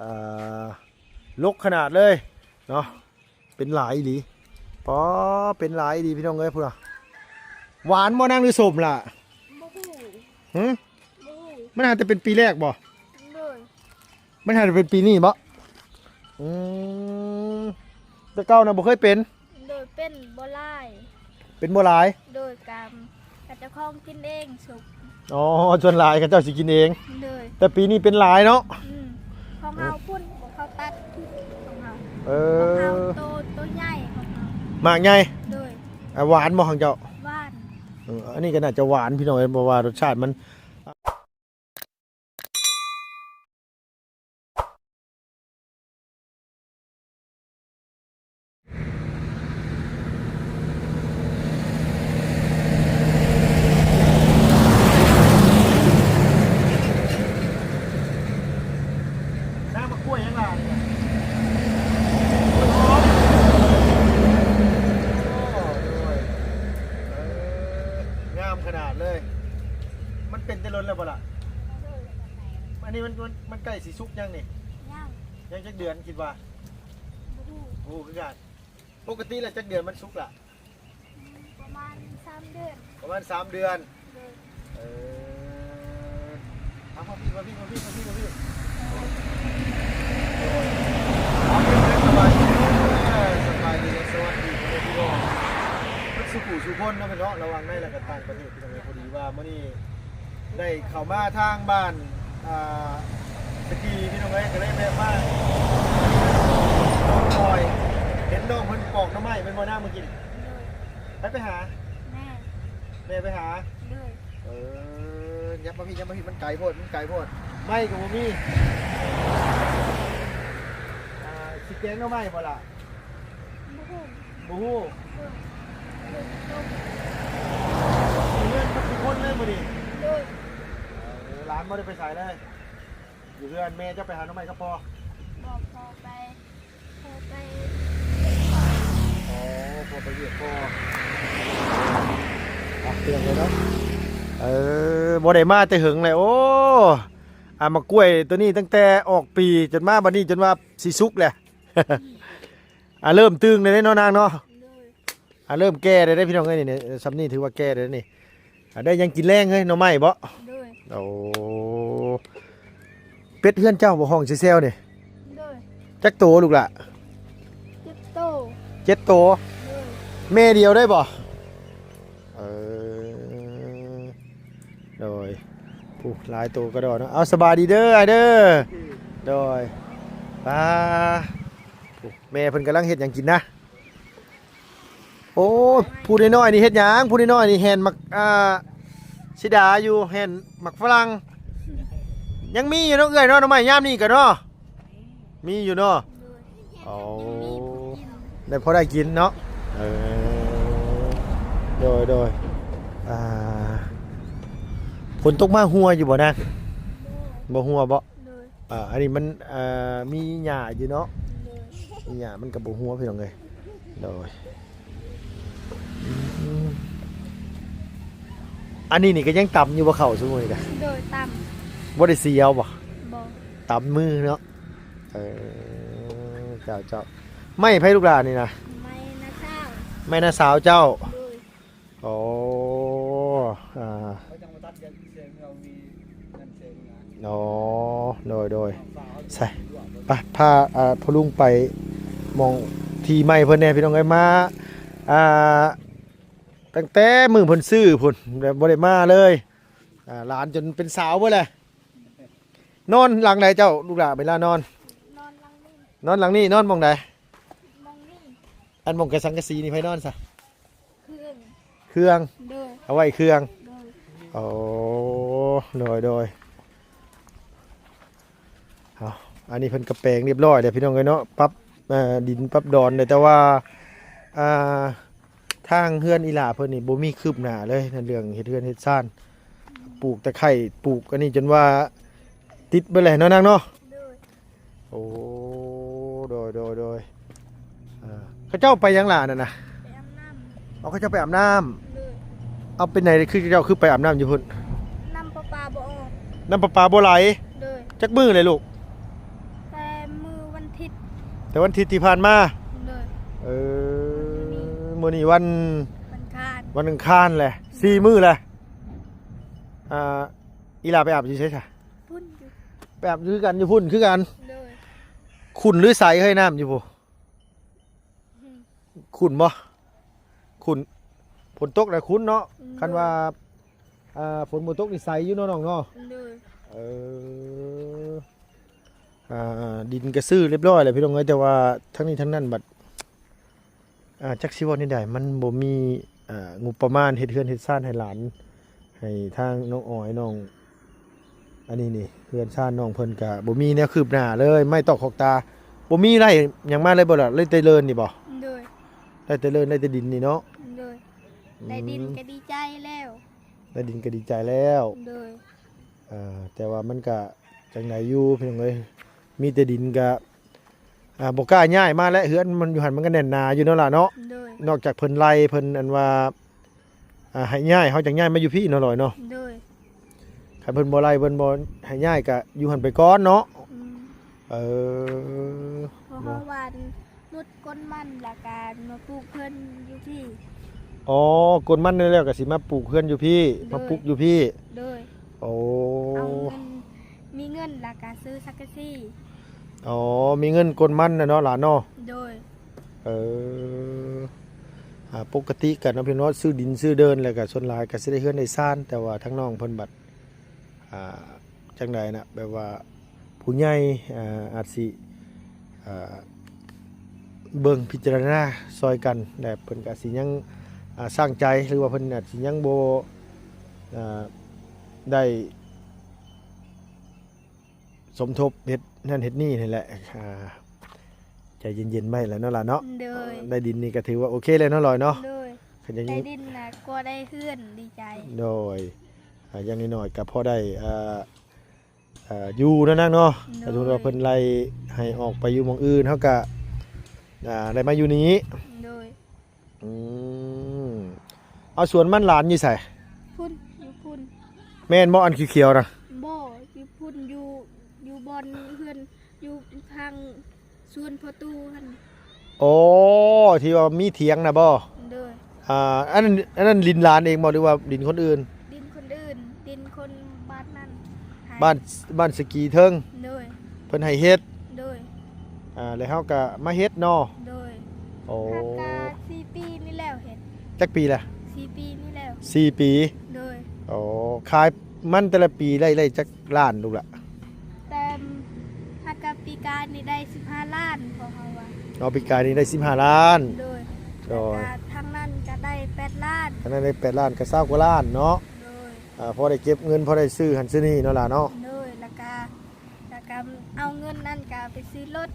ອ່າ ລົກຂະໜາດເລີຍເນາະ. ເປັນຫຼາຍອີ່ຫຼີ ປໍ ເປັນຫຼາຍອີ່ຫຼີພີ່ນ້ອງເອີຍ. ພຸ້ນນະ ຫວານບໍ່ນາງ ຫຼືສົ້ມລະ? ບໍ່ຮູ້. ຫື? ບໍ່ຮູ້. ມັນຫາແຕ່ເປັນປີແລກບໍ່? ໂດຍ. ມັນຫາແຕ່ເປັນປີນີ້ບໍ່? ອືມ ແຕ່ເກົ່ານະບໍ່ເຄີຍເປັນ? ໂດຍ. ເປັນບໍ່ຫຼາຍ. ເປັນບໍ່ຫຼາຍ? ໂດຍ. ກະ ກະເຈົ້າຂອງກິນເອງສຸກ. ອໍ ສ່ວນຫຼາຍເຂົາເຈົ້າຊິກິນເອງ. ໂດຍ. ແຕ່ປີນີ້ເປັນຫຼາຍເນາະ. ອືມ ຂອງເຮົາພຸ້ນ ຂອງເຂົາຕັດ ຂອງເຮົາ. ເອີ ຂອງເຮົາໂຕ ໂຕໃຫຍ່ຂອງເຮົາ. ໝາກໃຫຍ່? ໂດຍ. ອ່າ ຫວານບໍ່ຂອງເຈົ້າ? ຫວານ. ເອີ ອັນນີ້ກໍໜ້າຈະຫວານພີ່ນ້ອງເອີຍ ເພາະວ່າລົດຊາດມັນ ນ້ຳໝາກກ້ວຍຍັງຫຼາຍຢູ່. ໂອ້ ໂດຍ ເອີ ງາມຂະໜາດເລີຍ. ມັນເປັນແຕ່ດົນແລ້ວບໍ່ລະ? ໂດຍ. ອັນນີ້ມັນ ມັນ ມັນໃກ້ຊິສຸກຍັງນີ້? ຍັງ. ຍັງຈັກເດືອນຄິດວ່າ? ບໍ່ຮູ້. ບໍ່ຮູ້ຄືກັນ. ປົກກະຕິແລ້ວຈັກເດືອນມັນສຸກລະ? ອືມ ປະມານສາມເດືອນ. ປະມານສາມເດືອນ. ໂດຍ. ເອີ ເອົາ ມາພີ້ ມາພີ້ ມາພີ້ ມາພີ້ ມາພີ້. ສະບາຍດີ ສະບາຍດີ ແລະ ສະຫວັດດີພໍ່ແມ່ພີ່ນ້ອງເບິດສູ່ຜູ້ສູ່ຄົນເນາະ ເນາະ ລະຫວ່າງໃນ ແລະ ກະຕ່າງປະເທດ. ພໍດີວ່າມື້ນີ້ໄດ້ເຂົ້າມາທາງບ້ານ ອ່າ ສະກີພີ່ນ້ອງເອີຍ ກະເລີຍແວະມາ ນ້ອງພອຍ ເຫັນນ້ອງເພິ່ນປອກໜໍ່ໄມ້ແມ່ນບໍ່ນາ ມື້ກີ້ນີ້? ໂດຍ. ໃຜໄປຫາ? ແມ່. ແມ່ໄປຫາ? ໂດຍ. ເອີ ຍັບມາພີ້ ຍັບມາພີ້ ມັນໄກໂພດ ມັນໄກໂພດ ໄມ້ກໍບໍ່ມີ. ອ່າ ຊິແກງໜໍ່ໄມ້ບໍ່ລະ? ບໍ່ຮູ້. ບໍ່ຮູ້. ເອີ ເຮືອນເບິດທຸກຄົນເລີຍມື້ນີ້? ໂດຍ. ເອີ ຫຼານບໍ່ໄດ້ໄປໃສເລີຍ? ຢູ່ເຮືອນ. ແມ່ເຈົ້າໄປຫາໜໍ່ໄມ້ກັບພໍ່? ບໍ່ ພໍ່ໄປ ພໍ່ໄປ. ອໍ ພໍ່ໄປວຽກພໍ່. ອ່ະ ເລື່ອງເລີຍເນາະ. ເອີ ບໍ່ໄດ້ມາແຕ່ເຫິງແລ້ວ. ໂອ້ ອ່າ ໝາກກ້ວຍໂຕນີ້ຕັ້ງແຕ່ອອກປີຈົນມາບັດນີ້ ຈົນວ່າຊິສຸກແລ້ວ. ອ່າ ເລີ່ມຕຶງແລ້ວເດ້ເນາະນາງເນາະ. ໂດຍ. ອ່າ ເລີ່ມແກ່ແລ້ວເດ້ພີ່ນ້ອງເອີຍ ນີ້ ສ່ຳນີ້ຖືວ່າແກ່ແລ້ວນີ້. ອ່າ ໄດ້ຫຍັງກິນແລງເຮີ້ຍ? ໜໍ່ໄມ້ບໍ? ໂດຍ. ໂອ້ ເປັດເຮືອນເຈົ້າບໍ່ ຮ້ອງແຊວໆນີ້? ໂດຍ. ຈັກໂຕລູກຫຼ້າ? ເຈັດໂຕ. ເຈັດໂຕ. ໂດຍ. ແມ່ດຽວໄດ້ບໍ່? ເອີ ໂດຍ. ຜູ້ຫຼາຍໂຕກະດອກເນາະ. ເອົາ ສະບາຍດີເດີອ້າຍເດີ. ໂດຍ. ປ້າ ຜູ້ ແມ່ເພິ່ນກຳລັງເຮັດຫຍັງກິນນະ? ໂອ້ ຜູ້ນ້ອຍໆນີ້ເຮັດຫຍັງ? ຜູ້ນ້ອຍໆນີ້ແຫ່ນໝາກ ອ່າ ສີດາຢູ່ ແຫ່ນໝາກຝຣັ່ງ. ຍັງມີຢູ່ເນາະເອື້ອຍເນາະ ໜໍ່ໄມ້ຍາມນີ້ກະເນາະ ມີຢູ່ເນາະ. ໂອ້ ໄດ້ພໍໄດ້ກິນເນາະ. ເອີ ໂດຍ ໂດຍ. ອ່າ ຝົນຕົກມາຮົ່ວຢູ່ບໍ່ນາ? ບໍ່ ຮົ່ວບໍ? ໂດຍ. ອ່າ ອັນນີ້ມັນ ອ່າ ມີຫຍ້າຢູ່ເນາະ. ໂດຍ. ມີຫຍ້າມັນກະບໍ່ຮົ່ວພີ່ນ້ອງເອີຍ. ໂດຍ. ອັນນີ້ນີ້ກະຍັງຕຳຢູ່ບໍ່ ເຂົ້າຊຸມື້ນີ້ກະ? ໂດຍ ຕຳ. ບໍ່ໄດ້ສີເອົາບໍ່? ບໍ່. ຕຳມືເນາະ. ເອີ ເຈົ້າ ເຈົ້າ. ໄມ້ໃຜລູກຫຼ້ານີ້ນະ? ໄມ້ນ້າສາວ. ໄມ້ນ້າສາວເຈົ້າ. ໂດຍ. ອໍ ອ່າ ອໍ ໂດຍ ໂດຍ. ໃສ່ ໄປ ພາ ອ່າ ພໍ່ລຸງໄປໝ່ອງທີ່ໃໝ່ເພິ່ນແດ່ພີ່ນ້ອງເອີຍ. ມາ ອ່າ ຕັ້ງແຕ່ມື້ເພິ່ນຊື້ພຸ້ນ ແບບບໍ່ໄດ້ມາເລີຍ. ອ່າ ຫຼານຈົນເປັນສາວເບິດແຫຼະ. ນອນຫຼັງໃດເຈົ້າລູກຫຼ້າ ເວລານອນ? ນອນຫຼັງນີ້. ນອນຫຼັງນີ້. ນອນໝ່ອງໃດ? ໝ່ອງນີ້. ອັນໝ່ອງກະສັງກະສີນີ້ໃຜນອນຊະ? ເຄື່ອງ. ເຄື່ອງ. ໂດຍ. ເອົາໄວ້ເຄື່ອງ. ໂດຍ. ໂອ້ ໂດຍ ໂດຍ. ເອົາ ອັນນີ້ເພິ່ນກະແປງຮຽບຮ້ອຍແລ້ວພີ່ນ້ອງເອີຍເນາະ ປັບ ເອີ ດິນປັບດອນແລ້ວ ແຕ່ວ່າ ອ່າ ທາງເຮືອນອີ່ຫຼ້າເພິ່ນນີ້ບໍ່ມີຄືບໜ້າເລີຍ ໃນເລື່ອງເຮັດເຮືອນເຮັດຊານ. ປູກຕະໄຄ ປູກອັນນີ້ຈົນວ່າຕິດເບິດແຫຼະເນາະນາງເນາະ. ໂດຍ. ໂອ້ ໂດຍ ໂດຍ ໂດຍ. ເອີ ເຂົາເຈົ້າໄປຫຍັງຫຼ້ານັ້ນນະ? ໄປອາບນ້ຳ. ເອົາ ເຂົາເຈົ້າໄປອາບນ້ຳ. ໂດຍ. ເອົາ ເປັນໃດຄືເຈົ້າຄືໄປອາບນ້ຳຢູ່ພຸ້ນ? ນ້ຳປະປາບໍ່ອອກ. ນ້ຳປະປາບໍ່ໄຫຼ. ໂດຍ. ຈັກມື້ແລ້ວລູກ? ແຕ່ ແຕ່ວັນທິດທີ່ຜ່ານມາ. ໂດຍ. ເອີ ມື້ນີ້ວັນ ວັນອັງຄານ ວັນອັງຄານແຫຼະ ສີ່ມື້ແຫຼະ. ອ່າ ອີ່ຫຼ້າໄປອາບຢູ່ໃສຊະ? ພຸ້ນຢູ່ ໄປອາບຢູ່ຄືກັນ ຢູ່ພຸ້ນຄືກັນ. ໂດຍ. ຂຸ້ນຫຼືໃສເຮີ້ຍ ນ້ຳຢູ່ພຸ້ນ? ອືມ ຂຸ້ນບໍ່? ຂຸ້ນ. ຝົນຕົກແລ້ວຂຸ້ນເນາະ. ໂດຍ. ຄັນວ່າ ອ່າ ຝົນບໍ່ຕົກນີ້ໃສຢູ່ເນາະ ນ້ອງເນາະ. ໂດຍ. ເອີ ອ່າ ດິນກໍຊື້ຮຽບຮ້ອຍແລ້ວພີ່ນ້ອງເອີຍ ແຕ່ວ່າທັງນີ້ທັງນັ້ນບັດ ອ່າ ຈັກຊິເວົ້າແນວໃດ ມັນບໍ່ມີ ອ່າ ງົບປະມານເຮັດເຮືອນເຮັດຊານໃຫ້ຫຼານ ໃຫ້ທາງນ້ອງອອຍ ນ້ອງ ອັນນີ້ນີ້ ເຮືອນຊານນ້ອງເພິ່ນກະບໍ່ມີແນວຄືບໜ້າເລີຍ ໄມ້ຕອກຂອກຕາ ບໍ່ມີໄດ້ຫຍັງມາເລີຍບໍ່ລະ? ໄດ້ແຕ່ເລີນນີ້ບໍ່? ໂດຍ. ໄດ້ແຕ່ເລີນ ໄດ້ແຕ່ດິນນີ້ເນາະ? ໂດຍ. ອືມ ໄດ້ດິນກໍດີໃຈແລ້ວ. ໄດ້ດິນກໍດີໃຈແລ້ວ. ໂດຍ. ເອີ ແຕ່ວ່າມັນກະຈັ່ງໃດຢູ່ພີ່ນ້ອງເອີຍ ມີແຕ່ດິນກະ ອ່າ ບໍ່ກ້າຍ້າຍມາແຫຼະ ເຮືອນມັນຢູ່ຫັ້ນມັນກໍແໜ້ນໜາຢູ່ເນາະຫຼ້າເນາະ. ໂດຍ. ນອກຈາກເພິ່ນໄລ່ ເພິ່ນອັນວ່າ ອ່າ ໃຫ້ຍ້າຍ ເຮົາຈັ່ງຍ້າຍມາຢູ່ພີ້ເນາະ ລອຍເນາະ. ໂດຍ. ຄັນເພິ່ນບໍ່ໄລ່ ເພິ່ນບໍ່ໃຫ້ຍ້າຍ ກະຢູ່ຫັ້ນໄປກ່ອນເນາະ. ອືມ ເອີ ເພາະເຮົາຫວ່ານໝົດ ກົນມັນ ແລ້ວກະມາປູກເຮືອນຢູ່ພີ້. ອໍ ກົນມັນແລ້ວກະຊິມາປູກເຮືອນຢູ່ພີ້. ໂດຍ. ມາປຸກຢູ່ພີ້. ໂດຍ. ໂອ້ ເອົາເງິນ ມີເງິນແລ້ວກະຊື້ສັງກະສີ. ອໍ ມີເງິນກົນມັນນະເນາະຫຼານເນາະ. ໂດຍ. ເອີ ອ່າ ປົກກະຕິກະເນາະ ພີ່ນ້ອງເນາະ ຊື້ດິນຊື້ເດີ່ນ ແລ້ວກະສ່ວນຫຼາຍກະຊິໄດ້ເຮືອນໄດ້ຊານ ແຕ່ວ່າທາງນ້ອງເພິ່ນບັດ ອ່າ ຈັ່ງໃດນະ ແບບວ່າຜູ້ໃຫຍ່ ອ່າ ອາດຊິ ອ່າ ເບິ່ງພິຈາລະນາຊ່ອຍກັນ ແລະ ເພິ່ນກະຊິຍັງ ອ່າ ຊ່າງໃຈ ຫຼືວ່າເພິ່ນອາດຊິຍັງບໍ່ ອ່າ ໄດ້ ສົມທົບເຮັດນັ້ນເຮັດນີ້ນີ້ແຫຼະ. ອ່າ ໃຈເຢັນໆໄວ້ແຫຼະເນາະຫຼ້າເນາະ. ໂດຍ. ໄດ້ດິນນີ້ກໍຖືວ່າໂອເຄແລ້ວເນາະ ລອຍເນາະ. ໂດຍ. ໄດ້ດິນນະກໍໄດ້ເຮືອນ ດີໃຈ. ໂດຍ. ອ່າ ຢ່າງໜ້ອຍໆກໍພໍໄດ້ ອ່າ ອ່າ ຢູ່ເນາະນາງເນາະ. ໂດຍ. ຖ້າສົມມຸດວ່າເພິ່ນໄລ່ໃຫ້ອອກໄປຢູ່ໝ່ອງອື່ນ ເຮົາກໍ ອ່າ ໄດ້ມາຢູ່ນີ້. ໂດຍ. ອືມ ເອົາສວນມັນຫຼານຢູ່ໃສ? ພຸ້ນ ຢູ່ພຸ້ນ. ແມ່ນບໍ່ ອັນຂຽວໆນະ? ບໍ່ ຢູ່ພຸ້ນ ຢູ່ ຢູ່ບ່ອນເຮືອນ ຢູ່ທາງສວນພໍ່ຕູ້ຫັ້ນ. ໂອ້ ທີ່ວ່າມີຖຽງນະບໍ່? ໂດຍ. ອ່າ ອັນນັ້ນ ອັນນັ້ນດິນຫຼານເອງບໍ່ ຫຼືວ່າດິນຄົນອື່ນ? ດິນຄົນອື່ນ ດິນຄົນບ້ານນັ້ນ. ບ້ານ ບ້ານສະກີເທິງ. ໂດຍ. ເພິ່ນໃຫ້ເຮັດ. ໂດຍ. ອ່າ ແລ້ວເຮົາກະມາເຮັດເນາະ. ໂດຍ. ໂອ້ ຫາກະສີ່ປີນີ້ແລ້ວເຮັດ. ຈັກປີລະ? ສີ່ປີນີ້ແລ້ວ. ສີ່ປີ. ໂດຍ. ໂອ້ ຂາຍມັນແຕ່ລະປີໄດ້ ໄດ້ຈັກລ້ານລູກລະ? ແຕ່ຫາກະປີກາຍນີ້ໄດ້ສິບຫ້າລ້ານ ພວກເຮົາວ່າ. ເອົາ ປີກາຍນີ້ໄດ້ສິບຫ້າລ້ານ. ໂດຍ. ໂດຍ. ແລ້ວກະທາງນັ້ນກະໄດ້ແປດລ້ານ. ທາງນັ້ນໄດ້ແປດລ້ານ ກະຊາວກວ່າລ້ານເນາະ. ໂດຍ. ອ່າ ພໍໄດ້ເກັບເງິນ ພໍໄດ້ຊື້ຫັ້ນຊື້ນີ້ເນາະຫຼ້າເນາະ. ໂດຍ. ແລ້ວກະ ແລ້ວກະເອົາເງິນນັ້ນກະໄປຊື້ລົດ.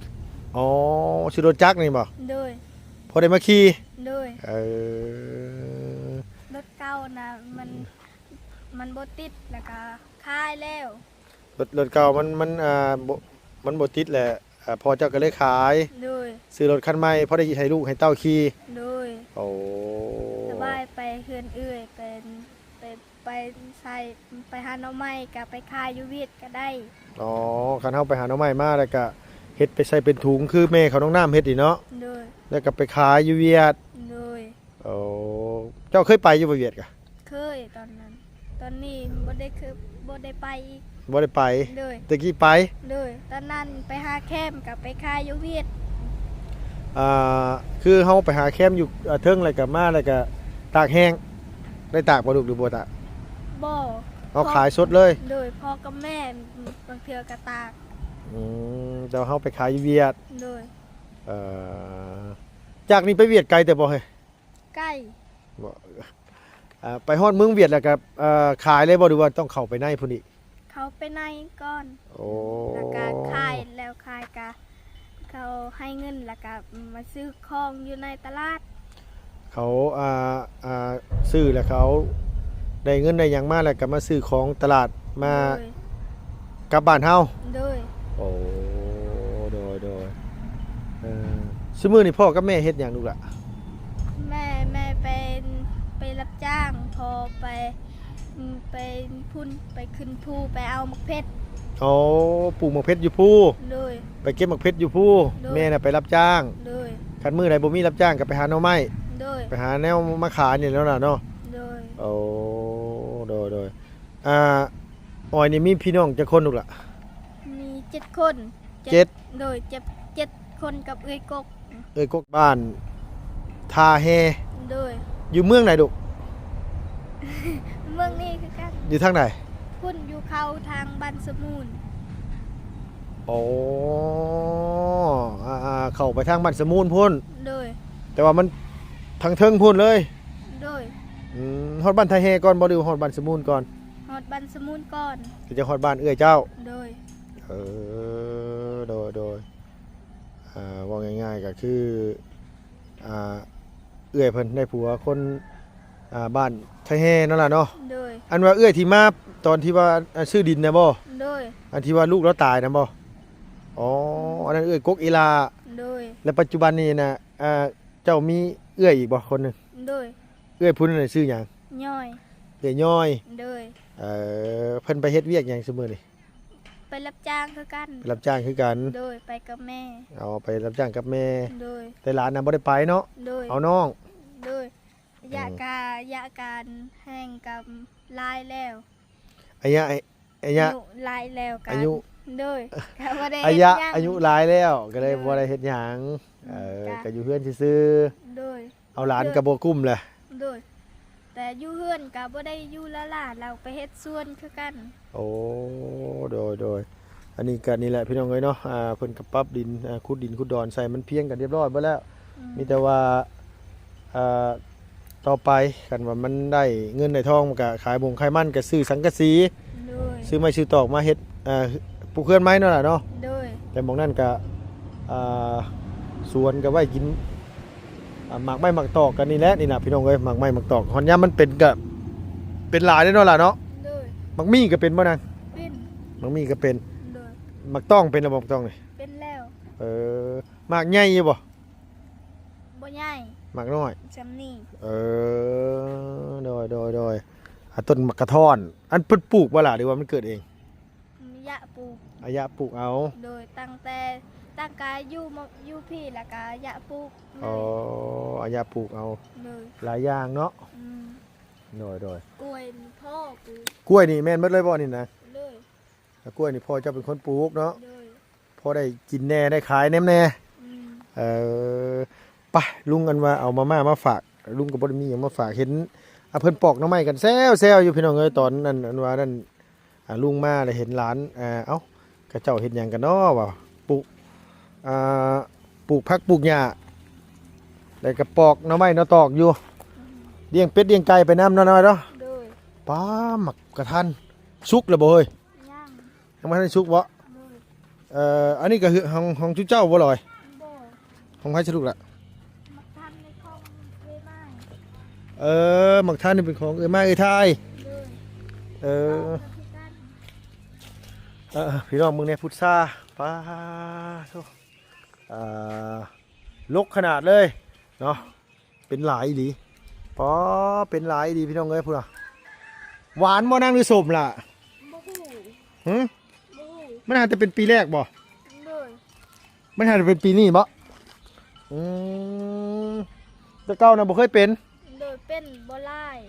ອໍ ຊື້ລົດຈັກນີ້ບໍ່? ໂດຍ. ພໍໄດ້ມາຂີ່? ໂດຍ. ເອີ ລົດເກົ່ານະ ມັນ ມັນບໍ່ຕິດ ແລ້ວກະຂາຍແລ້ວ. ລົດ ລົດເກົ່າມັນ ມັນ ອ່າ ບໍ່ ມັນບໍ່ຕິດແຫຼະ ອ່າ ພໍ່ເຈົ້າກໍເລີຍຂາຍ. ໂດຍ. ຊື້ລົດຄັນໃໝ່ ພໍໄດ້ໃຫ້ລູກໃຫ້ເຕົ້າຂີ່. ໂດຍ. ໂອ້ ສະບາຍ ໄປເຮືອນເອື້ອຍ ໄປ ໄປ ໄປໃສ່ ໄປຫາໜໍ່ໄມ້ກໍໄປຂາຍຢູ່ຫວຽດກໍໄດ້. ອໍ ຄັນເຮົາໄປຫາໜໍ່ໄມ້ມາ ແລ້ວກໍເຮັດໄປໃສ່ເປັນຖົງ ຄືແມ່ເຂົານ້ອງນ້ຳເຮັດນີ້ເນາະ. ໂດຍ. ແລ້ວກໍໄປຂາຍຢູ່ຫວຽດ. ໂດຍ. ໂອ້ ເຈົ້າເຄີຍໄປຢູ່ບໍ່ຫວຽດກະ? ເຄີຍ ຕອນນັ້ນ. ຕອນນີ້ບໍ່ໄດ້ເຄີຍ ບໍ່ໄດ້ໄປອີກ. ບໍ່ໄດ້ໄປ? ໂດຍ. ແຕ່ກີ້ໄປ? ໂດຍ. ຕອນນັ້ນໄປຫາແຄມກັບໄປຂາຍຢູ່ຫວຽດ. ອ່າ ຄືເຮົາໄປຫາແຄມຢູ່ ເທິງ ແລ້ວກໍມາ ແລ້ວກໍຕາກແຫ້ງ ໄດ້ຕາກບໍ່ລູກ ຫຼືບໍ່ຕາກ? ບໍ່. ເອົາຂາຍສົດເລີຍ? ໂດຍ. ພໍ່ກັບແມ່ບາງເທື່ອກໍຕາກ. ອືມ ແຕ່ວ່າເຮົາໄປຂາຍຢູ່ຫວຽດ. ໂດຍ. ເອີ ຈາກນີ້ໄປຫວຽດໄກແຕ່ບໍ່ເຮີ້ຍ? ໄກ. ບໍ່ ອ່າ ໄປຮອດເມືອງຫວຽດແລ້ວກໍ ເອີ ຂາຍເລີຍບໍ່ ຫຼືວ່າຕ້ອງເຂົ້າໄປໃນພຸ້ນອີກ? ເຂົ້າໄປໃນກ່ອນ. ໂອ້ ແລ້ວກໍຂາຍ ແລ້ວຂາຍກະ ເຂົາໃຫ້ເງິນ ແລ້ວກະມາຊື້ຂອງຢູ່ໃນຕະຫຼາດ. ເຂົາ ອ່າ ອ່າ ຊື້ແລ້ວເຂົາໄດ້ເງິນໄດ້ຫຍັງມາ ແລ້ວກະມາຊື້ຂອງຕະຫຼາດມາ. ໂດຍ. ກັບບ້ານເຮົາ. ໂດຍ. ໂອ້ ໂດຍ ໂດຍ. ເອີ ຊຸມື້ນີ້ພໍ່ກັບແມ່ເຮັດຫຍັງລູກລະ? ແມ່ ແມ່ໄປ ໄປຮັບຈ້າງ ພໍ່ໄປ ໄປພຸ້ນ ໄປຂຶ້ນພູ ໄປເອົາໝາກເຜັດ. ໂອ້ ປູກໝາກເຜັດຢູ່ພູ. ໂດຍ. ໄປເກັບໝາກເຜັດຢູ່ພູ. ໂດຍ ແມ່ນະໄປຮັບຈ້າງ. ໂດຍ ຄັນມື້ໃດບໍ່ມີຮັບຈ້າງກໍໄປຫາໜໍ່ໄມ້. ໂດຍ ໄປຫາແນວມາຂາຍນີ້ແຫຼະເນາະ. ໂດຍ ໂອ້ ໂດຍ ໂດຍ. ອ່າ ອອຍນີ້ມີພີ່ນ້ອງຈັກຄົນລູກຫຼະ? ມີເຈັດຄົນ. ເຈັດ ເຈັດ ໂດຍ ເຈັດ ເຈັດຄົນກັບເອື້ອຍກົກ. ເອື້ອຍກົກ ບ້ານທ່າແຮ. ໂດຍ ຢູ່ເມືອງໃດລູກ? ເມືອງນີ້ຄືກັນ. ຢູ່ທາງໃດ? ພຸ້ນ ຢູ່ເຂົ້າທາງບ້ານສະມູນ. ໂອ້ ອ່າໆ ເຂົ້າໄປທາງບ້ານສະມູນພຸ້ນ. ໂດຍ ແຕ່ວ່າມັນທາງເທິງພຸ້ນເລີຍ. ໂດຍ ອືມ ຮອດບ້ານທ່າແຮກ່ອນບໍ່ ຫຼືຮອດບ້ານສະມູນກ່ອນ? ຮອດບ້ານສະມູນກ່ອນ ກໍຈະຮອດບ້ານເອື້ອຍເຈົ້າ. ໂດຍ ເອີ ໂດຍ ໂດຍ. ອ່າ ເວົ້າງ່າຍໆ ກໍຄື ອ່າ ເອື້ອຍເພິ່ນໄດ້ຜົວຄົນ ອ່າ ບ້ານໄທແຮ່ນັ້ນລະເນາະ. ໂດຍ ອັນວ່າເອື້ອຍທີ່ມາຕອນທີ່ວ່າ ອັນ ຊື້ດິນນະບໍ່? ໂດຍ ອັນທີ່ວ່າລູກລາວຕາຍນະບໍ່? ອໍ ອັນນັ້ນເອື້ອຍກົກອີ່ຫຼ້າ. ໂດຍ ແລະ ປັດຈຸບັນນີ້ນະ ອ່າ ເຈົ້າມີເອື້ອຍອີກບໍ່ຄົນໜຶ່ງ? ໂດຍ ເອື້ອຍຜູ້ນັ້ນນະຊື່ຫຍັງ? ຍ້ອຍ. ເອື້ອຍຍ້ອຍ. ໂດຍ ເອີ ເພິ່ນໄປເຮັດວຽກຫຍັງຊຸມື້ນີ້? ໄປຮັບຈ້າງຄືກັນ. ໄປຮັບຈ້າງຄືກັນ. ໂດຍ ໄປກັບແມ່. ເອົາ ໄປຮັບຈ້າງກັບແມ່. ໂດຍ ແຕ່ຫຼານນະບໍ່ໄດ້ໄປເນາະ. ໂດຍ ເອົານ້ອງ. ໂດຍ ອາຍະ ອືມ ກະ ອາຍະການແຮງກະຫຼາຍແລ້ວ. ອາຍະ ອາຍະ ອາຍຸຫຼາຍແລ້ວກະ ອາຍຸ ໂດຍ ກະບໍ່ໄດ້ ອາຍະ ເຮັດຫຍັງ ອາຍຸຫຼາຍແລ້ວ ກະເລີຍ ໂດຍ ບໍ່ໄດ້ເຮັດຫຍັງ. ອືມ ເອີ ກະ ກະຢູ່ເຮືອນຊື່ໆ. ໂດຍ ເອົາຫຼານກະບໍ່ກຸ້ມແຫຼະ. ໂດຍ ແຕ່ຢູ່ເຮືອນກະບໍ່ໄດ້ຢູ່ລະຫຼານ ລາວໄປເຮັດສວນຄືກັນ. ໂອ້ ໂດຍ ໂດຍ ອັນນີ້ກະນີ້ແຫຼະພີ່ນ້ອງເອີຍເນາະ. ອ່າ ເພິ່ນກະປັບດິນ ອ່າ ຂຸດດິນຂຸດດອນໃສ່ ມັນພຽງກັນຮຽບຮ້ອຍເບິດແລ້ວ. ອືມ ມີແຕ່ວ່າ ອ່າ ຕໍ່ໄປ ຄັນວ່າມັນໄດ້ເງິນໄດ້ທອງ ມັນກະຂາຍມົງຂາຍມັນ ກະຊື້ສັງກະສີ ໂດຍ ຊື້ໄມ້ຊື້ຕອກມາເຮັດ ອ່າ ປູກເຮືອນໃໝ່ເນາະຫຼານເນາະ. ໂດຍ ແຕ່ໝ່ອງນັ້ນກະ ອ່າ ສວນກະໄວ້ກິນ ອ່າ ໝາກໄມ້ໝາກຕອກກັນນີ້ແຫຼະ. ນີ້ນະພີ່ນ້ອງເອີຍ ໝາກໄມ້ໝາກຕອກ ຮອດຍາມມັນເປັນກະເປັນຫຼາຍເດ້ເນາະຫຼານເນາະ. ໂດຍ ໝາກມີ້ກະເປັນບໍ່ນາງ? ເປັນ. ໝາກມີ້ກະເປັນ. ໂດຍ ໝາກຕ້ອງເປັນແລ້ວບໍ່? ໝາກຕ້ອງນີ້ ເປັນແລ້ວ. ເອີ ໝາກໃຫຍ່ຢູ່ບໍ່? ບໍ່ໃຫຍ່ ໝາກນ້ອຍ ສ່ຳນີ້. ເອີ ໂດຍ ໂດຍ ໂດຍ. ອ່າ ຕົ້ນໝາກກະທ້ອນ ອັນເພິ່ນປູກບໍ່ລະ ຫຼືວ່າມັນເກີດເອງ? ອາຍະປູກ. ອາຍະປູກເອົາ. ໂດຍ ຕັ້ງແຕ່ ຕັ້ງກະຢູ່ ມາ ຢູ່ພີ້ ລະກະອາຍະປູກເລີຍ. ອໍ ອາຍະປູກເອົາ. ໂດຍ ຫຼາຍຢ່າງເນາະ. ອືມ ໂດຍ ໂດຍ. ກ້ວຍນີ້ພໍ່ປູກ. ກ້ວຍນີ້ແມ່ນເບິດເລີຍບໍ່ນີ້ນະ? ໂດຍ ກ້ວຍນີ້ພໍ່ເຈົ້າເປັນຄົນປູກເນາະ. ໂດຍ ພໍໄດ້ກິນແດ່ ໄດ້ຂາຍແນມແດ່. ອືມ ເອີ ໄປ ລຸງ ອັນວ່າເອົາມາມ່າມາຝາກ ລຸງກະບໍ່ໄດ້ມີຫຍັງມາຝາກ. ເຫັນ ອ່າ ເພິ່ນປອກໜໍ່ໄມ້ກັນແຊວໆຢູ່ພີ່ນ້ອງເອີຍ. ຕອນນັ້ນ ອັນວ່ານັ້ນ ອ່າ ລຸງມາລະເຫັນຫຼານ ອ່າ ເອົ້າ ເຂົາເຈົ້າເຮັດຫຍັງກັນເນາະ ວ່າປູກ ອ່າ ປູກຜັກປູກຫຍ້າ ແລ້ວກະປອກໜໍ່ໄມ້ໜໍ່ຕອກຢູ່. ອືມ ລ້ຽງເປັດລ້ຽງໄກ່ໄປນຳເນາະ ນ້ອຍເນາະ. ໂດຍ ປ້າ ໝາກກະທັນ ສຸກແລ້ວບໍ່ເຮີ້ຍ? ຍັງ ຍັງບໍ່ທັນໄດ້ສຸກບໍ່? ໂດຍ ເອີ ອັນນີ້ກະຄືຂອງ ຂອງຈຸເຈົ້າບໍ່ລອຍ? ບໍ່ ຂອງໃຜສະລຸກລະ? ໝາກທັນໃນຂອງເອື້ອຍໝ້າຍ. ເອີ ໝາກທັນນີ້ເປັນຂອງເອື້ອຍໝ້າຍເອື້ອຍທາຍ. ໂດຍ ເອີ ເອີ ພີ່ນ້ອງເບິ່ງແດ່ ພຸດຊາ ປ້າໂທ້ ອ່າ ລົກຂະໜາດເລີຍເນາະ. ເປັນຫຼາຍອີ່ຫຼີ ປໍ ເປັນຫຼາຍອີ່ຫຼີພີ່ນ້ອງເອີຍ. ພຸ້ນນະ ຫວານບໍ່ນາງ ຫຼືສົ້ມລະ? ບໍ່ຮູ້ ຫື ບໍ່ຮູ້. ມັນຫາແຕ່ເປັນປີແລກບໍ່? ໂດຍ ມັນຫາແຕ່ເປັນປີນີ້ບໍ່? ອືມ ແຕ່ເກົ່ານະບໍ່ເຄີຍເປັນ? ໂດຍ ເປັນບໍ່ຫຼາຍ.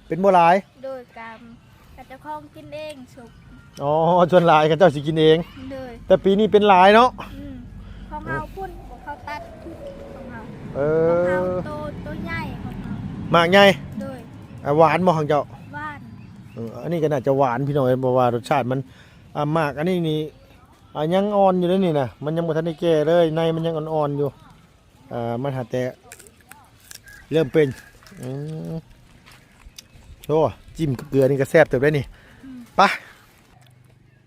ເປັນບໍ່ຫຼາຍ. ໂດຍ ກະ ກະເຈົ້າຂອງກິນເອງ ສຸກ. ອໍ ສ່ວນຫຼາຍເຂົາເຈົ້າຊິກິນເອງ. ໂດຍ ແຕ່ປີນີ້ເປັນຫຼາຍເນາະ. ອືມ ຂອງເຮົາພຸ້ນ ເຂົາຕັດຂອງເຮົາ. ເອີ ຂອງເຮົາໂຕ ໂຕໃຫຍ່ຂອງເຮົາ ໝາກໃຫຍ່. ໂດຍ ອ່າ ຫວານບໍ່ຂອງເຈົ້າ? ຫວານ. ເອີ ອັນນີ້ກະໜ້າຈະຫວານພີ່ນ້ອງເອີຍ ເພາະວ່າລົດຊາດມັນ ອ່າ ໝາກອັນນີ້ນີ້ ອ່າ ຍັງອ່ອນຢູ່ເດ້ນີ້ນະ ມັນຍັງບໍ່ທັນໄດ້ແກ່ເລີຍ ໃນມັນຍັງອ່ອນໆຢູ່. ອ່າ ມັນຫາແຕ່ເລີ່ມເປັນ. ອືມ ໂອ້ ຈິ້ມກັບເກືອນີ້ກະແຊບເຕີບເດ້ນີ້. ອືມ ໄປ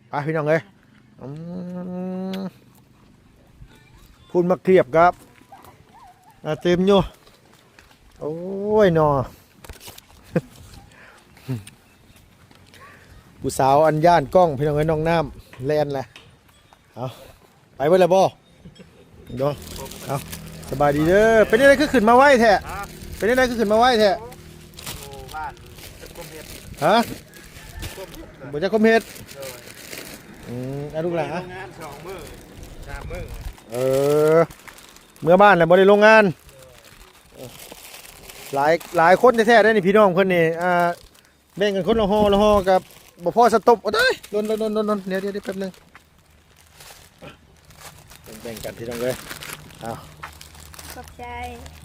ໄປພີ່ນ້ອງເອີຍ. ອືມ ພຸ້ນໝາກຂຽບກະ ອ່າ ເຕັມຢູ່. ໂອ້ຍ ໜໍ່ ຜູ້ສາວອັນຢ້ານກ້ອງພີ່ນ້ອງເອີຍ ນ້ອງນ້ຳແລ່ນແຫຼະ. ເອົາ ໄປເບິດແລ້ວບໍ່? ເນາະ ເອົາ ສະບາຍດີເດີ. ເປັນຈັ່ງໃດຄືຂຶ້ນມາໄວແທ້? ເປັນຈັ່ງໃດຄືຂຶ້ນມາໄວແທ້? ໂອ້ ບ້ານຈັກຄວາມເຮັດ. ຮະ? ບໍ່ຈັກຄວາມເຮັດ. ໂດຍ ອືມ ອາ ລູກຫຼານ ໂຮງງານສອງມື້. ສາມມື້ ເອີ ເມືອບ້ານແລ້ວບໍ່ໄດ້ລົງງານ. ເອີ ຫຼາຍ ຫຼາຍຄົນແທ້ໆເດ້ນີ້ ພີ່ນ້ອງເພິ່ນນີ້ ອ່າ ແບ່ງກັນຄົນລະຫໍ່ລະຫໍ່ ກໍບໍ່ພໍສະຕົບ. ໂອ້ຍ ດົນໆໆໆ ດຽວໆໆ ແປັບໜຶ່ງ ແບ່ງກັນພີ່ນ້ອງເອີຍ. ເອົາ ຂອບໃຈ.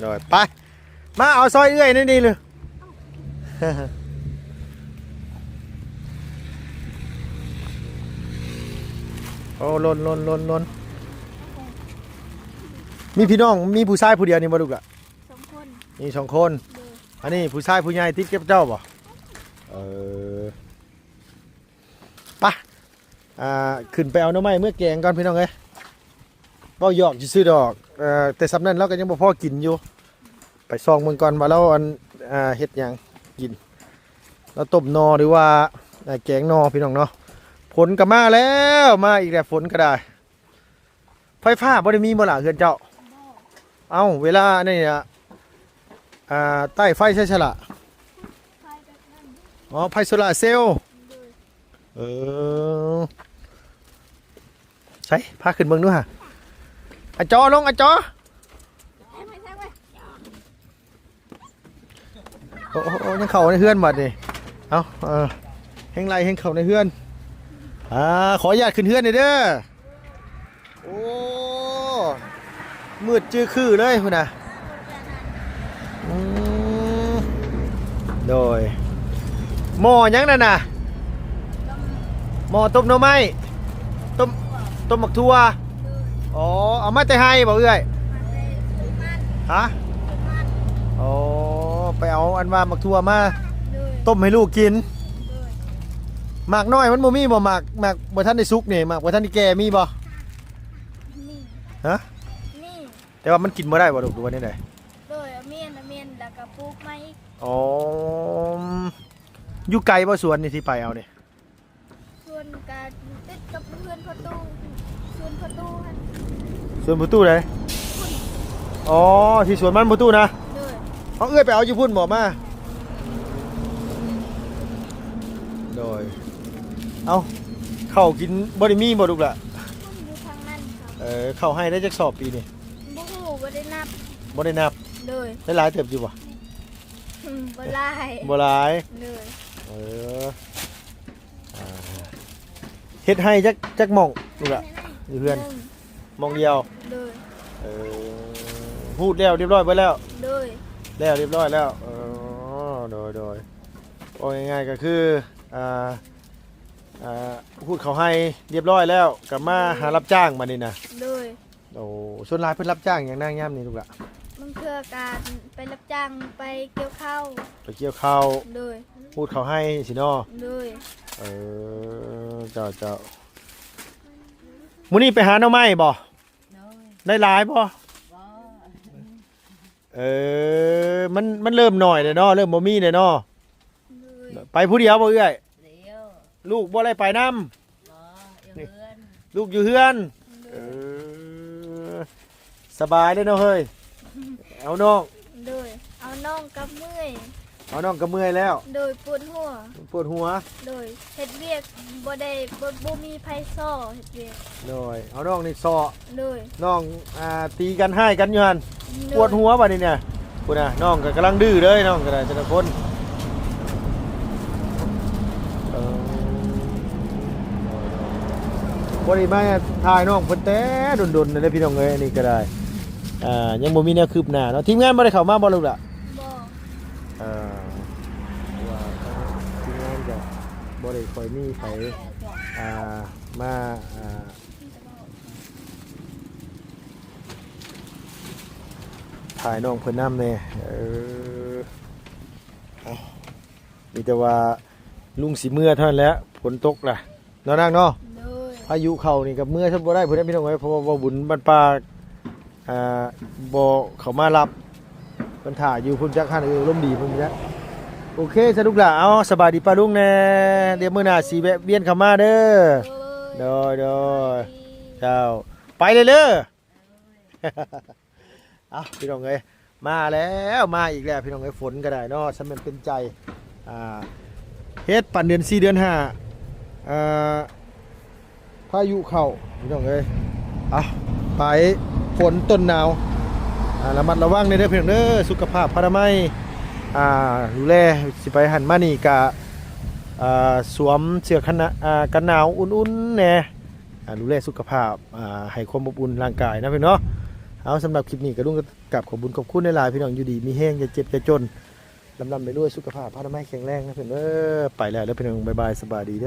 ໂດຍ ໄປ ມາເອົາຊອຍເອື້ອຍນີ້ນີ້ເລີຍ. ໂອ້ ຫຼົ່ນໆໆໆ ມີພີ່ນ້ອງ ມີຜູ້ຊາຍຜູ້ດຽວນີ້ບໍ່ ລູກລະ? ສອງຄົນ. ມີສອງຄົນ. ໂດຍ. ອັນນີ້ຜູ້ຊາຍຜູ້ໃຫຍ່ຕິດກັບເຈົ້າບໍ່? ເອີ ໄປ ອ່າ ຂຶ້ນໄປເອົາໜໍ່ໄມ້ເມືອແກງກ່ອນພີ່ນ້ອງເອີຍ. ເວົ້າຫຍອກຊື່ໆດອກ ເອີ ແຕ່ສ່ຳນັ້ນລາວກໍຍັງບໍ່ພໍກິນຢູ່. ໄປສ່ອງເບິ່ງກ່ອນວ່າລາວ ອັນ ອ່າ ເຮັດຫຍັງກິນ. ລາວຕົ້ມໜໍ່ ຫຼືວ່າ ອ່າ ແກງໜໍ່ ພີ່ນ້ອງເນາະ. ຝົນກໍມາແລ້ວ ມາອີກແລ້ວ ຝົນກໍໄດ້. ໄຟຟ້າບໍ່ໄດ້ມີບໍ່ລະເຮືອນເຈົ້າ? ບໍ່. ເອົ້າ ເວລາອັນນີ້ນະ ອ່າ ໃຕ້ໄຟໃສຊະລະ? ໄຟແບບນັ້ນ. ອໍ ໄຟໂຊລາເຊວ. ໂດຍ. ເອີ ໃສ ພາຂຶ້ນເບິ່ງດູຫາ. ອາຈໍ ລົງ ອາຈໍ. ໂອ້ ໂອ້ ໂອ້ ຍັງເຂົ້າໃນເຮືອນບັດນີ້. ເອົ້າ ເອີ ແຮ່ງໄລ່ແຮ່ງເຂົ້າໃນເຮືອນ. ອ່າ ຂໍອະນຸຍາດຂຶ້ນເຮືອນແດ່ເດີ. ໂອ້ ມືດຈື່ຄືເລີຍພຸ້ນນະ. ອືມ ໂດຍ. ໝໍ້ຫຍັງນັ້ນນະ? ໝໍ້ຕົ້ມໜໍ່ໄມ້ ຕົ້ມ ຕົ້ມໝາກຖົ່ວ. ໂດຍ. ອໍ ເອົາມາແຕ່ໄຮ່ບໍ່ເອື້ອຍ? ມາແຕ່ສວນມັນ. ຮະ? ສວນມັນ. ອໍ ໄປເອົາອັນວ່າໝາກຖົ່ວມາ. ໂດຍ. ຕົ້ມໃຫ້ລູກກິນ. ໂດຍ. ໝາກນ້ອຍມັນບໍ່ມີບໍ່? ໝາກ ໝາກບໍ່ທັນໄດ້ສຸກນີ້ ໝາກບໍ່ທັນໄດ້ແກ່ມີບໍ່? ມີ. ຮະ? ມີ. ແຕ່ວ່າມັນກິນບໍ່ໄດ້ບໍ່ລູກ ຫຼືວ່າແນວໃດ? ໂດຍ ເອົາມຽນ ເອົາມຽນ ແລ້ວກໍປູກໃໝ່ອີກ. ອໍ ຢູ່ໄກບໍ່ສວນນີ້ທີ່ໄປເອົານີ້? ສວນກໍຕິດກັບເຮືອນພໍ່ຕູ້ ສວນພໍ່ຕູ້ຫັ້ນ. ສວນພໍ່ຕູ້ໃດ? ອໍ ທີ່ສວນມັນພໍ່ຕູ້ນະ? ໂດຍ. ເອົາ ເອື້ອຍໄປເອົາຢູ່ພຸ້ນບໍ່ມາ? ໂດຍ. ເອົ້າ ເຂົ້າກິນບໍ່ໄດ້ມີບໍ່ລູກລະ? ພຸ້ນຢູ່ທາງນັ້ນເຂົາ. ເອີ ເຂົ້າໄຮ່ໄດ້ຈັກສອບປີນີ້? ບໍ່ຮູ້ ບໍ່ໄດ້ນັບ. ບໍ່ໄດ້ນັບ. ໂດຍ. ໄດ້ຫຼາຍເຕີບຢູ່ບໍ່? ອືມ ບໍ່ຫຼາຍ. ບໍ່ຫຼາຍ. ໂດຍ. ເອີ ອ່າ ເຮັດໄຮ່ຈັກ ຈັກໝ່ອງລູກລະ? ຢູ່ເຮືອນ ໜຶ່ງ ໝ່ອງດຽວ. ໂດຍ. ເອີ ຮູດແລ້ວຮຽບຮ້ອຍເບິດແລ້ວ? ໂດຍ. ແລ້ວຮຽບຮ້ອຍແລ້ວ. ເອີ ໂດຍ ໂດຍ. ເວົ້າງ່າຍໆກໍຄື ອ່າ ອ່າ ຮູດເຂົ້າໄຮ່ຮຽບຮ້ອຍແລ້ວ ກໍມາຫາ ໂດຍ ຮັບຈ້າງບັດນີ້ນະ. ໂດຍ. ໂອ້ ສ່ວນຫຼາຍເພິ່ນຮັບຈ້າງຫຍັງນາງຍາມນີ້ລູກລະ? ບາງເທື່ອກໍໄປຮັບຈ້າງໄປກ່ຽວເຂົ້າ. ໄປກ່ຽວເຂົ້າ. ໂດຍ. ຮູດເຂົ້າໄຮ່ຊີ້ເນາະ. ໂດຍ. ເອີ ເຈົ້າ ເຈົ້າ. ມື້ນີ້ໄປຫາໜໍ່ໄມ້ບໍ່? ໂດຍ. ໄດ້ຫຼາຍບໍ່? ບໍ່. ເອີ ມັນ ມັນເລີ່ມໜ້ອຍແລ້ວເນາະ ເລີ່ມບໍ່ມີແລ້ວເນາະ. ໂດຍ. ໄປຜູ້ດຽວບໍ່ເອື້ອຍ? ດຽວ. ລູກບໍ່ໄດ້ໄປນຳ? ບໍ່ ຢູ່ເຮືອນ. ລູກຢູ່ເຮືອນ? ໂດຍ. ເອີ ສະບາຍເດ້ເນາະເຮີ້ຍ. ເອົານ້ອງ. ໂດຍ. ເອົານ້ອງກໍເມື່ອຍ. ເອົານ້ອງກໍເມື່ອຍແລ້ວ. ໂດຍ. ປວດຫົວ. ປວດຫົວ. ໂດຍ. ເຮັດວຽກບໍ່ໄດ້ ບໍ່ ບໍ່ມີໃຜຊໍເຮັດວຽກ. ໂດຍ. ເອົານ້ອງນີ້ຊໍ. ໂດຍ. ນ້ອງ ອ່າ ຕີກັນຮ້າຍກັນຢູ່ຫັ້ນ. ໂດຍ. ປວດຫົວບັດນີ້ນະ. ພຸ້ນນະ ນ້ອງກໍກຳລັງດື້ເລີຍ ນ້ອງກໍໄດ້ແຕ່ລະຄົນ. ເອີ ບໍ່ໄດ້ມາຖ່າຍນ້ອງເພິ່ນແຕ່ດົນໆແລ້ວເດ້ພີ່ນ້ອງເອີຍ. ອັນນີ້ກໍໄດ້ ອ່າ ຍັງບໍ່ມີແນວຄືບໜ້າເນາະ. ທີມງານບໍ່ໄດ້ເຂົ້າມາບໍ່ລູກລະ? ບໍ່. ອ່າ ເພາະວ່າທາງທີມງານກໍບໍ່ໄດ້ຄ່ອຍມີໃຜ ອ່າ ມາ ອ່າ ຖ່າຍນ້ອງເພິ່ນນຳແດ່. ເອີ ເອົາ ມີແຕ່ວ່າລຸງຊິເມືອເທົ່ານັ້ນແຫຼະ ຝົນຕົກລະເນາະນາງເນາະ. ໂດຍ. ພາຍຸເຂົ້ານີ້ກໍເມືອຊະບໍ່ໄດ້ພຸ້ນນະພີ່ນ້ອງເອີຍ ເພາະວ່າບໍ່ບຸນບ້ານປ່າ ອ່າ ບໍ່ເຂົ້າມາຮັບ ເພິ່ນຖ້າຢູ່ພຸ້ນຈັກຫັ້ນ. ເອີ ລົມດີພຸ້ນຈັກ. ໂອເຄຊະລູກຫຼານ ເອົາ ສະບາຍດີປ້າລຸງແດ່. ດຽວມື້ໜ້າຊິແວະວຽນເຂົ້າມາເດີ. ໂດຍ ໂດຍ ໂດຍ. ເຈົ້າ ໄປເລີຍເດີ. ເອົ້າ ພີ່ນ້ອງເອີຍ ມາແລ້ວ ມາອີກແລ້ວພີ່ນ້ອງເອີຍ. ຝົນກໍໄດ້ເນາະ ຊ່າງແມ່ນເປັນໃຈ ອ່າ ເຮັດປານເດືອນສີ່ເດືອນຫ້າ ອ່າ ພາຍຸເຂົ້າພີ່ນ້ອງເອີຍ. ອ່ະ ປາຍຝົນຕົ້ນໜາວ ອ່າ ລະມັດລະວັງແດ່ເດີພີ່ນ້ອງເດີ ສຸຂະພາບພະນາໄມ ອ່າ ດູແລ ຊິໄປຫັ້ນມານີ້ກະ ອ່າ ສວມເສື້ອກັນໜາ ອ່າ ກັນໜາວອຸ່ນໆແດ່ ອ່າ ດູແລສຸຂະພາບ ອ່າ ໃຫ້ຄວາມອົບອຸ່ນຮ່າງກາຍນະພີ່ນ້ອງເນາະ. ເອົາ ສຳລັບຄລິບນີ້ກະລຸງກະ ກາບຂອບບຸນຂອບຄຸນຫຼາຍໆ ພີ່ນ້ອງ ຢູ່ດີມີແຮງ ຢ່າເຈັບຢ່າຈົນ ລ່ຳໆລວຍໆ ສຸຂະພາບພະນາໄມແຂງແຮງນະພີ່ນ້ອງເດີ. ໄປແລ້ວເດີພີ່ນ້ອງ ບາຍບາຍ ສະບາຍດີເດີ.